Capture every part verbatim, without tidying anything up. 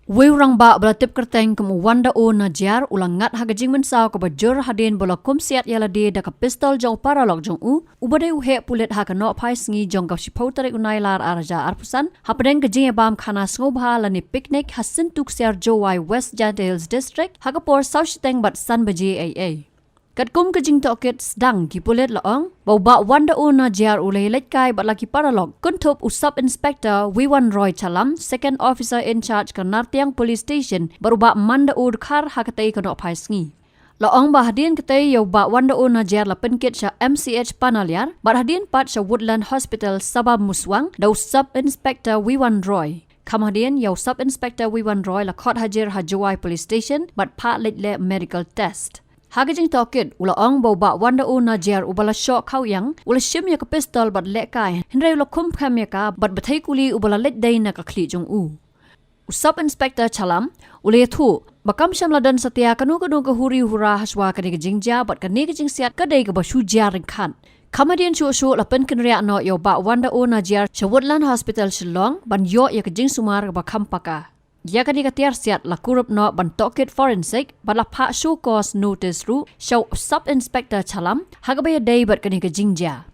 Uwei u rangbah ba la tip kyrteng kum u Wanda O Najiar u la ngat ha ka jingmynsaw kaba jur hadien ba u la kum siat ïa lade da ka pistol jong u paralok jong u, uba dei u heh pulit ha ka nohphai sngi jong ka shiphew tarik u Nailar ar hajar arphew san, hapdeng ka jingïabam khana sngewbha lane picnic ha Syntu Ksiar Jowai, West Jaintia Hills District, ha ka por saw shiteng bad san baje eiei. Katkum ka jingtohkit sdang, ki pulit la ong ba u Bah Wanda O Najiar u la ïaleit kai bad la ki paralok, kynthup u Sub Inspector Wiwan Roy Chalam, Second Officer in Charge ka Nartiang Police Station, bad u Bah Manda O Dkhar ha katei ka nohphai sngi. La ong ba hadien katei ïa u Bah Wanda O Najiar la pynkit sha M C H Panaliar, bad hadien pat sha Woodland Hospital Sabam Muswang da u Sub Inspector Wiwan Roy. Kham hadien ïa u Sub Inspector Wiwan Roy la khot hajir ha Jowai Police Station bad phah leit leh medical test. Ha ka jingtohkit, u la ong ba u Bah Wanda O Najiar uba la shoh khaw ïang u la shim ïa ka pistol bad leh kai, hynrei u la khum phem ïa ka bad bthei kuli uba la leit dei na ka khlieh jong u. U Sub Inspector Chalam u la ïathuh ba kam shym la don satia kano kano ka huri hura hashwa kane ka jingjia, bad kane ka jingsiat ka dei kaba shu jia ryngkat. Kham hadien shuh shuh la pynkynriah noh ïa u Bah Wanda O Najiar sha Woodland Hospital Shillong ban ïoh ïa ka jingsumar kaba kham paka. Ïa kane ka tiar siat la kurup noh ban tohkit forensic bad la phah show cause notice ruh sha u Sub Inspector Chalam ha kaba ïadei bad kane ka jingjia.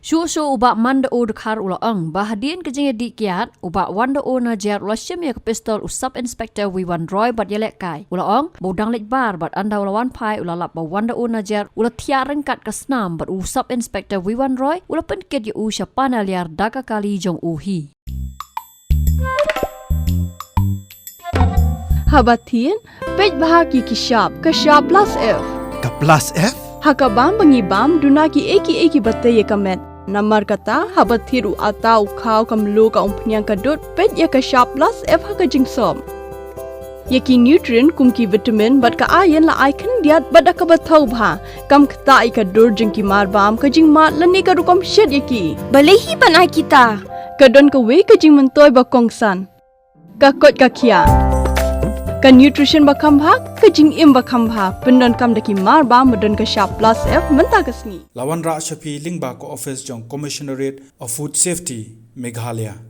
Shuh shuh u Bah Manda O Dkhar u la ong ba hadien ka jingïadih kiad, u Bah Wanda O Najiar u la shim ïa ka pistol u Sub Inspector Wiwan Roy bad ïaleh kai. U la ong ba u dang leit bar bad ynda u la wan phai u la lap ba u Wanda O Najiar u la thiah ryngkat ka snam, bad u Sub Inspector Wiwan Roy u la pynkit ïa u sha Panaliar da ka kali jong u hi. Haba thied, peit bha ki ki shap, ka shap plus F. Ka plus F? Ha ka bam ba ngi bam, duna ki ei ki ei kiba tei ïa ka met. Namar kata, haba thied u atta, u khaw, ka mluh, ka umphniang, ka dud, peit ïa ka shap plus F ha ka jingsop. Ïa ki nutrient kum ki vitamin bad ka iron la ai khyndiat bad da kaba thaw bha. Kam ktah ïa ka dur jong ki marbam, ka jingmad lane ka rukom shet ïa ki. Balei hi ban ai kita? Ka don kawei ka jingmyntoi ba kongsan. Ka koit ka khiah. Ka nutrition ba kham bha, ka jingim ba kham bha. Pyndonkam da ki marbam ba don ka shap plus F mynta ka sngi. La wanrah sha phi lyngba ka office jong Commissionerate of Food Safety, Meghalaya.